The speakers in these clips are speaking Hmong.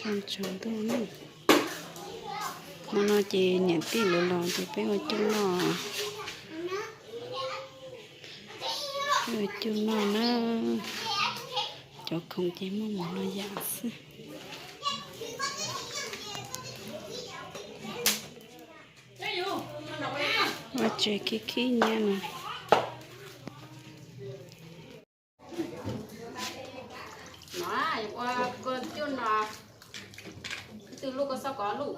Tsaus ntuj na. Hmo no ces niam tij lawv los ces peb ua cuj noj. Peb ua cuj noj na. Cov khoom ces muaj mus no yam xwb. Ua tsev khib khib nyiab no. No, ua cuj no, ib tug luj koj xob kov luj.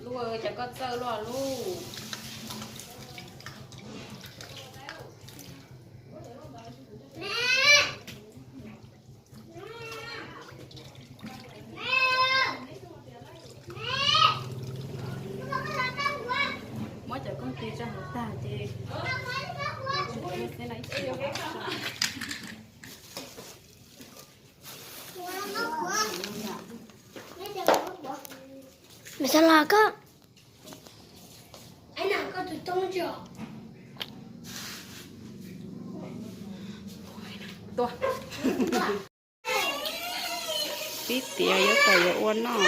Luj, cas koj txawj luaj luj. Muab cov kooj tis tso hauv tag ces tsis tau xeb no ib txhis. Maiv Xab Los koj, pib tiav yuav tawm yuav ua noj.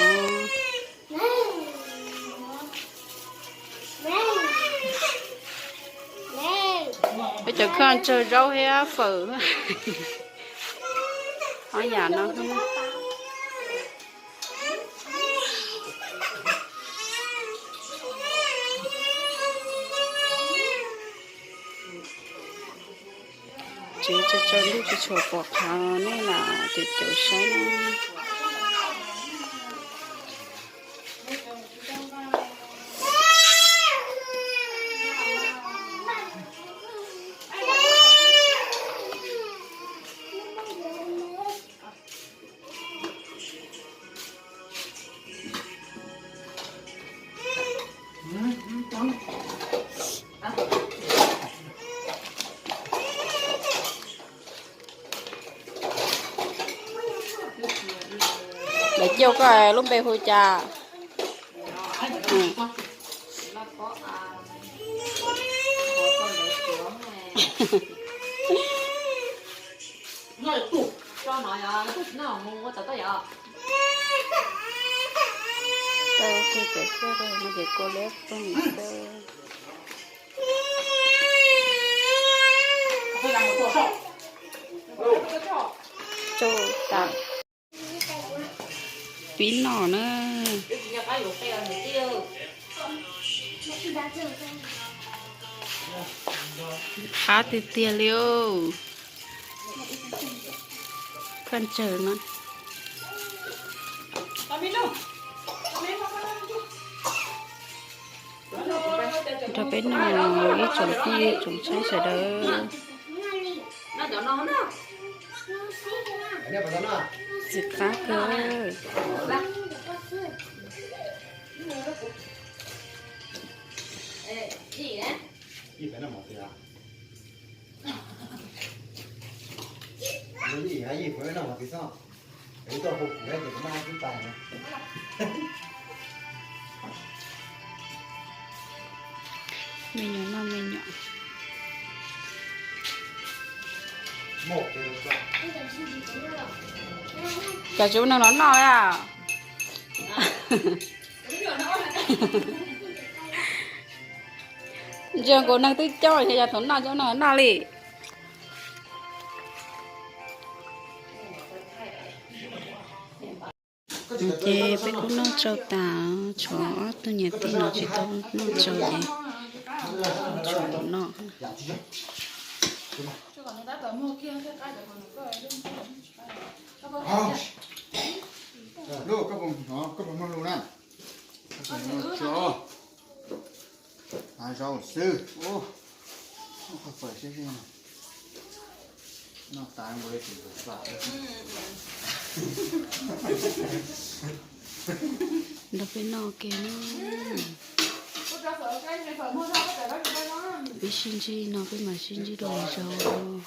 Peb cov koj tsawg zaub thiab fawm. Ob yam no. Tsev tsaus tsaus ntuj tsis tshua pom qhov nej lam caum caum saib na. Lawv cia koj lub npe hu cas? Tau kawg pem xwb no ces kua liab ploog xwb. Tsau tas. Pib noj na. Qab tiag tiag li os. Koj tsawg no. Rau peb noj ib tsoom phooj ywg tsoom saib sawv daws. Txiv qab kawg. Me nyuam noj me nyuam. Cov tsis ua neeg los noj a. Ntsia nkaus neeg twb coob, yog thaum noj coob noj noj li. Ces peb kuj noj tsau tas, tshuav ob tug niam tij no tsis tau noj tsau ces tshuav noj. Hav zoov xwb. Nrog peb noj ke na. Peb sib ntsib no peb mam sib ntsib dua lwm zaug.